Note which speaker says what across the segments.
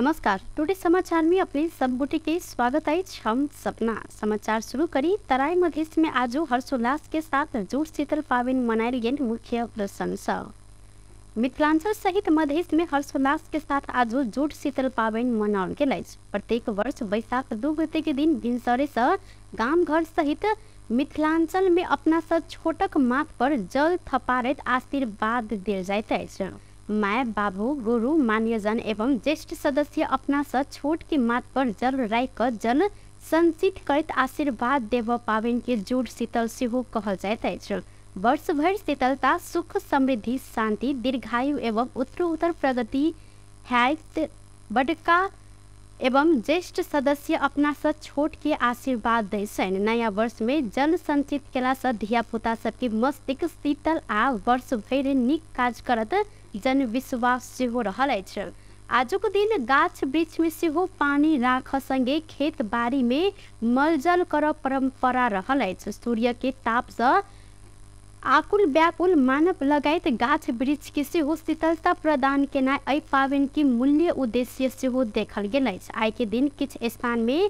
Speaker 1: नमस्कार, टुडे समाचार में अपने सब गोटे के स्वागत अछि। हम सपना समाचार शुरू करी। तराई मधेश में आज हर्षोल्लास के साथ जुड़ शीतल पावन मनायल गेल मुख्य प्रशंसा। मिथिलांचल सहित मधेश में हर्षोल्लास के साथ आज जुड़ शीतल पावन मनाओल गेल अछि। प्रत्येक वर्ष वैशाख 2 गते के दिन भिनसरे से गाम घर सहित मिथिलांचल में अपना से छोटक माथ पर जल थपारैत आशीर्वाद देल जाइत अछि। My बाबू, गुरु, मान्यजन एवं ज्येष्ठ सदस्य अपना से छोट के माथ पर जल राखि कऽ जल संचित करैत आशीर्वाद देव पावन के जुड़ शीतल सेहो कहल जाइत अछि। वर्ष भरि शीतलता, सुख, समृद्धि, शांति, दीर्घायु एवं उत्तरोत्तर प्रगति हैत बड़का एवं ज्येष्ठ सदस्य अपना से छोट के आशीर्वाद दै छनि। नया वर्ष में जल संचित केला से धियापुता सबके मस्तिष्क शीतल आ वर्ष भरि नीक काज करत जनविश्वास सेहो रहल अछि। आजुक दिन गाछ वृक्ष में सेहो पानी राख संगे खेत बाड़ी में मलजल कर परंपरा रहल अछि। सूर्य के ताप से आकुल व्याकुल मानव लगायत गाछ वृक्ष के सेहो शीतलता प्रदान केनाइ एहि पाबनि के मूल्य उद्देश्य सेहो देखल गेल अछि। आइ के दिन किछु स्थान में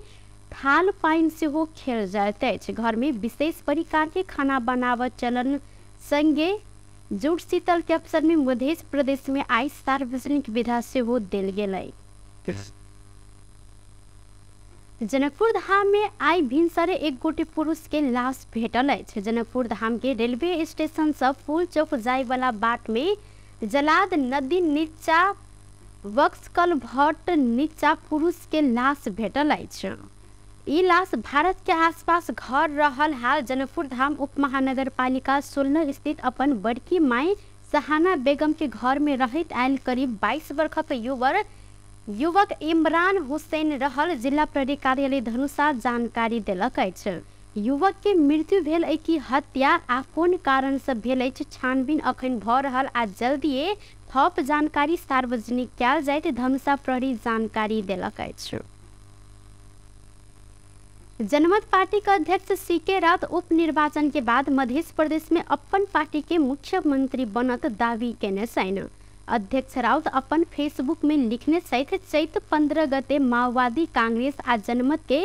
Speaker 1: थाल पानि सेहो खेल जाइत अछि। घर में विशेष प्रकार के खाना बनाव चलन संगे जुड़ शीतल के अवसर में मध्य प्रदेश में आई सार्वजनिक विधा सेहो देल गेल अछि। जनकपुर धाम में आई भिनसरे एक गोटे पुरुष के लाश भेटल अछि। जनकपुर धाम के रेलवे स्टेशन से फूल चौक जाय वाला बाट में जलाद नदी नीचा वक्सकल भट्ट नीचा पुरुष के लाश भेटल अछि। ई लाश भारत के आसपास घर रहल हाल जनकपुर धाम उप महानगरपालिका 16 स्थित अपन बड़की माई सहाना बेगम के घर में रहैत आयल करीब 22 वर्षक युवक इमरान हुसैन रहल जिला प्रहरी कार्यालय धनुषा जानकारी देलक अछि। युवक के मृत्यु भेल अछि कि हत्या आ कोन कारण से भेल अछि छानबीन अखन भऽ रहल आ जल्दिए थप जानकारी सार्वजनिक कयल जाइत धनुषा प्रहरी जानकारी देलक अछि। जनमत पार्टी के अध्यक्ष सीके राउत उपनिर्वाचन के बाद मध्य प्रदेश में अपन पार्टी के मुख्यमंत्री बनत दावी केने छनि। अध्यक्ष राउत अपन फेसबुक में लिखने छथि, चैत 15 गते माओवादी कांग्रेस आ जनमत के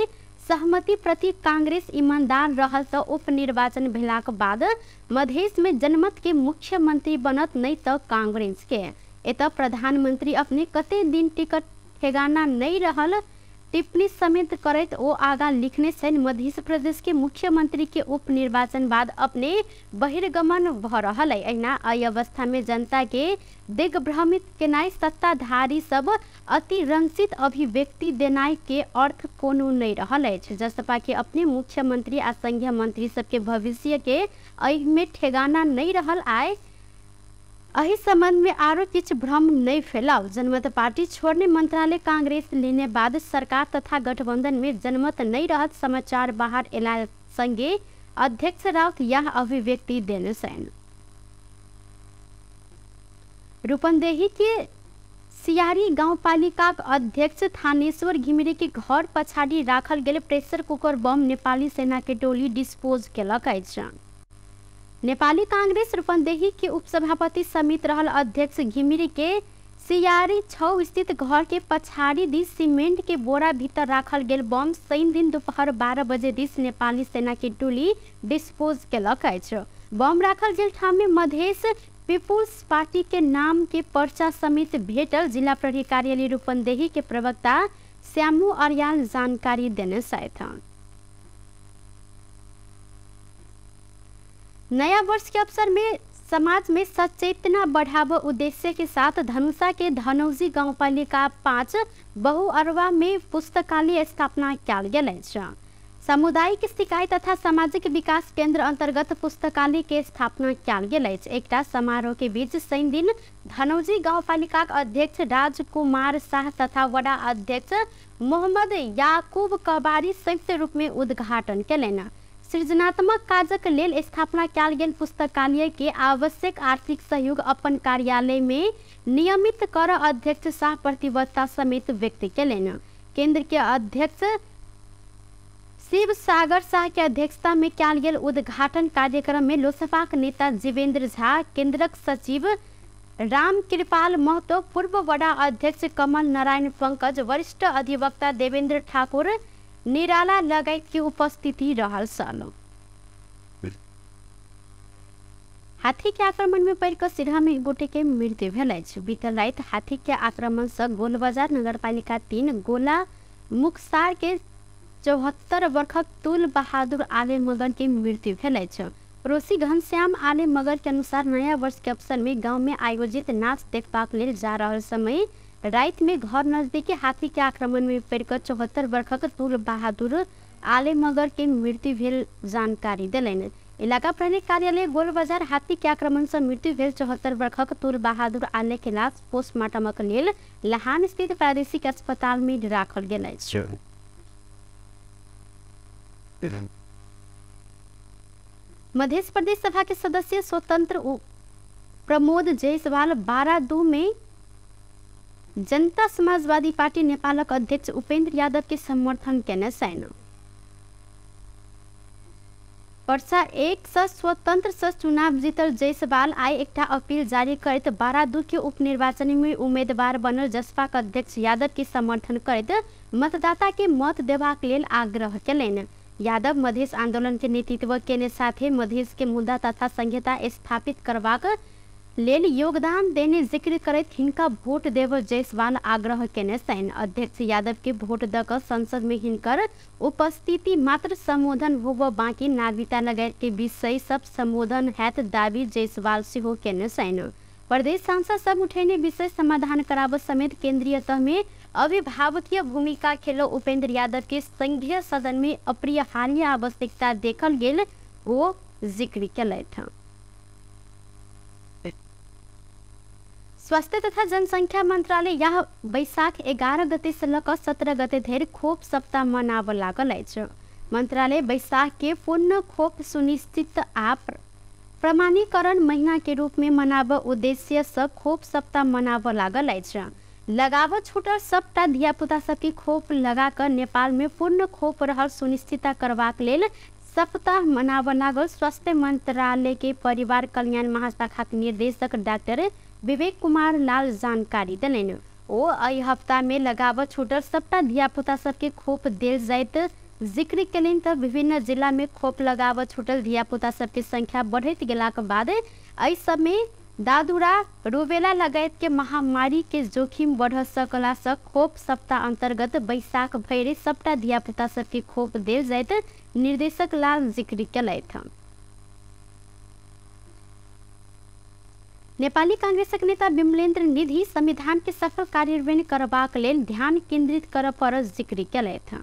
Speaker 1: सहमति प्रति कांग्रेस ईमानदार रहल त उपनिर्वाचन भेलाक बाद मधेश में जनमत के मुख्यमंत्री बनत, नहीं त कांग्रेस के। एतऽ प्रधानमंत्री अपने कते दिन टिकट ठेगाना नहीं रहल टिप्पणी समेत करैत ओ आगा लिखने छनि, मध्य प्रदेश के मुख्यमंत्री के उपनिर्वाचन बाद अपने बहिर्गमन भऽ रहल है। एहिना एहि अवस्था में जनता के दिग्भ्रमित केनाइ सत्ताधारी सब अतिरंजित अभिव्यक्ति देनाइ के अर्थ कोनो नहीं रहल अछि। जसपा के अपने मुख्यमंत्री आ संघीय मंत्री सबके भविष्य के एहिमे ठेगाना नहीं रहल आय एहि संबंध में आरो किछु भ्रम नहीं फैलाओ। जनमत पार्टी छोड़ने मंत्रालय कांग्रेस लेने बाद सरकार तथा गठबंधन में जनमत नहीं रहत समाचार बाहर एला संगे अध्यक्ष राउत यह अभिव्यक्ति देने छनि। रूपन्देही के सियारी गाउँपालिका अध्यक्ष थानेश्वर घिमिरे के घर पछाडि राखल गेल प्रेशर कुकर बम नेपाली सेना के टोली डिस्पोज केलक अछि। नेपाली कांग्रेस रूपन्देही के उपसभापति समित रहल अध्यक्ष घिमिरे के सियारी 6 स्थित घर के पछाड़ी दिस सीमेंट के बोरा भीतर राखल गेल बम शनि दिन दोपहर 12 बजे दिस नेपाली सेना के टोली डिस्पोज केलक अछि। बम राखल गेल ठाम में मधेश पीपुल्स पार्टी के नाम के पर्चा समेत भेटल जिला प्रहरी कार्यालय रूपन्देही के प्रवक्ता श्यामू अर्याल जानकारी देने छथि। नया वर्ष के अवसर में समाज में सचेतना बढ़ाव उद्देश्य के साथ धनुषा के धनौजी गाउँपालिका 5 बहुअरवा में पुस्तकालय स्थापना कयल गेल अछि। सामुदायिक सिकाई तथा सामाजिक विकास केंद्र अंतर्गत पुस्तकालय के स्थापना कयल गेल अछि। एकटा समारोह के बीच शनि दिन धनौजी गाउँपालिका अध्यक्ष राजकुमार शाह तथा वडा अध्यक्ष मोहम्मद याकूब कबारी संयुक्त रूप में उद्घाटन केलनि। सृजनात्मक काजक लेल स्थापना कयल गेल पुस्तकालय के आवश्यक आर्थिक सहयोग अपन कार्यालय में नियमित कर अध्यक्ष शाह प्रतिबद्धता समेत व्यक्त केलनि। केंद्र के अध्यक्ष शिव सागर शाह के अध्यक्षता में कयल गेल उद्घाटन कार्यक्रम में लोसपाक नेता जीवेंद्र झा, केंद्रक सचिव राम कृपाल महतो, पूर्व वडा अध्यक्ष कमल नारायण पंकज, वरिष्ठ अधिवक्ता देवेन्द्र ठाकुर निराला लगायत के उपस्थिति रहल छल। हाथी के आक्रमण में पड़ि कऽ सिरहा में एक गोटे के मृत्यु भेल अछि। बीतल राति हाथी के आक्रमण से गोलबजार नगरपालिका 3 गोला मुखसार के 74 वर्षक तुल बहादुर आले मगर के मृत्यु भेल अछि। पड़ोसी घनश्याम आले मगर के अनुसार नया वर्ष के अवसर में गांव में आयोजित नाच देखबाक लेल जा रहल समय राति में घर नजदीकी हाथी के आक्रमण में पड़ि कऽ 74 वर्षक तुल बहादुर आले मगर के मृत्यु भेल जानकारी देलनि। इलाका प्रहरी कार्यालय गोलबजार हाथी के आक्रमण से मृत्यु भेल 74 वर्षक तुल बहादुर आले के लाश पोस्टमार्टमक लेल लहान स्थित प्रादेशिक अस्पताल में राखल गेल अछि। मध्य प्रदेश सभा के सदस्य स्वतंत्र प्रमोद जायसवाल 12-2 में जनता समाजवादी पार्टी नेपालक अध्यक्ष उपेंद्र यादव के समर्थन केने छनि। वर्षा 1 से स्वतंत्र से चुनाव जीतल जायसवाल आइ एकटा अपील जारी करैत 12-2 के उपनिर्वाचन में उम्मीदवार बनल जसपाक अध्यक्ष यादव के समर्थन करैत मतदाता के मत देबाक लेल आग्रह केलनि। यादव मधेश आंदोलन के नेतृत्व केने साथे मधेश के मुद्दा तथा संहिता स्थापित करबाक लेल योगदान देने जिक्र करैत हिनका वोट देव जायसवाल आग्रह केने छनि। अध्यक्ष यादव के वोट द कऽ संसद में हिनकर उपस्थिति मात्र संबोधन होब बाकी नागरिकता लगायत के विषय सब संबोधन हैत दावी जायसवाल सेहो केने छनि। प्रदेश सांसद सब उठेने विषय समाधान कराब समेत केंद्रीय तह में अभिभावकीय भूमिका खेलो उपेंद्र यादव के संघीय सदन में अपरिहार्य आवश्यकता देखल गेल वो जिक्र केलथि। स्वास्थ्य तथा जनसंख्या मंत्रालय यह वैशाख 11 गते से लऽ कऽ 17 गते धरि खोप सप्ताह मनाबऽ लागल अछि। मंत्रालय वैशाख के पूर्ण खोप सुनिश्चित आ प्रमाणीकरण महीना के रूप में मनाबऽ उद्देश्य से खोप सप्ताह मनाबऽ लागल अछि। लगाव छूटल सबटा धियापुता सबके खोप लगा कऽ नेपाल में पूर्ण खोप रहल सुनिश्चितता करबाक लेल सप्ताह मनाबऽ लागल स्वास्थ्य मंत्रालय के परिवार कल्याण महाशाखाक निर्देशक डॉक्टर विवेक कुमार लाल जानकारी देलनि। ओ एहि हफ्ता में लगाव छूटल सबटा धियापुता सबके खोप देल जाइत जिक्र केलनि तऽ विभिन्न जिला में खोप लगाव छूटल धियापुता सबके संख्या बढ़ैत गेलाक बाद एहि सब में दादुरा रूबेला लगायत के महामारी के जोखिम बढ़ सकला से खोप सप्ताह अंतर्गत वैशाख भरि सबटा धियापुता सबके खोप देल जाइत निर्देशक लाल जिक्र केलथि। नेपाली कांग्रेसक नेता विमलेन्द्र निधि संविधान के सफल कार्यान्वयन करबाक लेल ध्यान केंद्रित करऽ पड़ल जिक्र केलथि।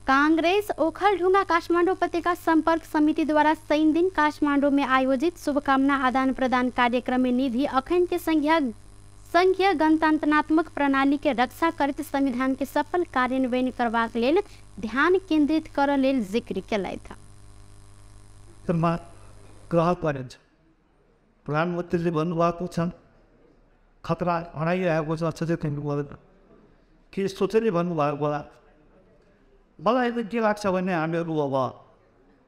Speaker 1: कांग्रेस ओखलढुंगा काठमाडौँ उपत्यका संपर्क समिति द्वारा शनि दिन काठमाडौँ में आयोजित शुभकामना आदान प्रदान कार्यक्रम में निधि अखन के संघीय गणतंत्रात्मक प्रणाली के रक्षा करैत संविधान के सफल कार्यान्वयन करबाक लेल ध्यान केंद्रित करऽ लेल जिक्र केलथि।
Speaker 2: प्रधानमन्त्रीले भन्नुभएको छ खतरा हराइरहेको छ सचेत के सोचेर भन्नुभएको होला। मलाई त के लाग्छ भने हामीहरू अब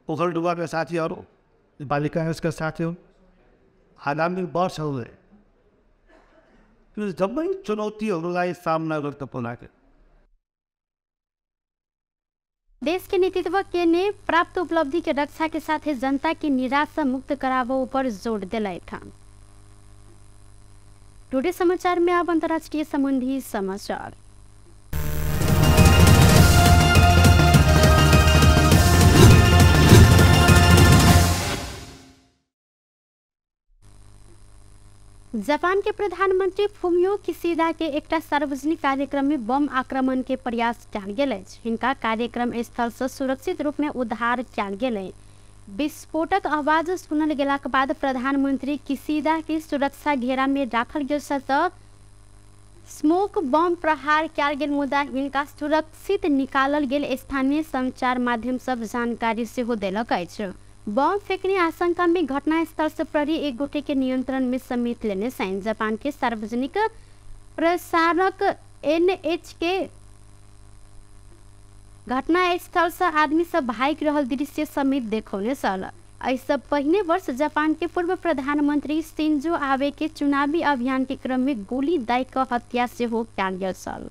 Speaker 2: ओखलडुबाका साथीहरू, नेपाली काङ्ग्रेसका साथीहरू आगामी वर्षहरूले त्यो जम्मै चुनौतीहरूलाई सामना गर्न पर्ला।
Speaker 1: देश के नेतृत्व के ने प्राप्त उपलब्धि के रक्षा के साथ जनता के निराशा मुक्त कराबो ऊपर जोर दिलथि। टुडे समाचार में अब अंतर्राष्ट्रीय संबंधी समाचार। जापान के प्रधानमंत्री फुमियो किशिदा के एकटा सार्वजनिक कार्यक्रम में बम आक्रमण के प्रयास कयल गेल अछि। हिनका कार्यक्रम स्थल से सुरक्षित रूप में उद्धार कयल गेल। विस्फोटक आवाज सुनल गेलाक बाद प्रधानमंत्री किशिदा के सुरक्षा घेरा में राखल गेल त स्मोक बम प्रहार कयल गेल, मुदा हिनका सुरक्षित निकालल गेल स्थानीय संचार माध्यम सब जानकारी सेहो देलक अछि। बम फेंकने आशंका में घटनास्थल से प्रहरी एक गोटे के नियंत्रण में समेट लेने छनि। जापान के सार्वजनिक प्रसारक NHK घटनास्थल से आदमी सब भागि रहल दृश्य समेत देखौने छल। एहिसँ पहिने वर्ष जापान के पूर्व प्रधानमंत्री शिंजो आबे के चुनावी अभियान के क्रम में गोली दाइ कऽ हत्या सेहो कयल गेल छल।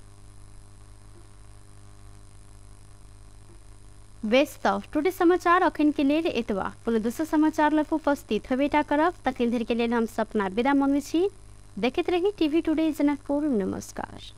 Speaker 1: बेस तऽ टुडे समाचार अखन के लेल एतबा। कोनो दोसर समाचार लग उपस्थित हेबेटा करब, तखन धरि के लेल हम सपना विदा मंगै छी। देखैत रही टीवी टुडे जनकपुर। नमस्कार।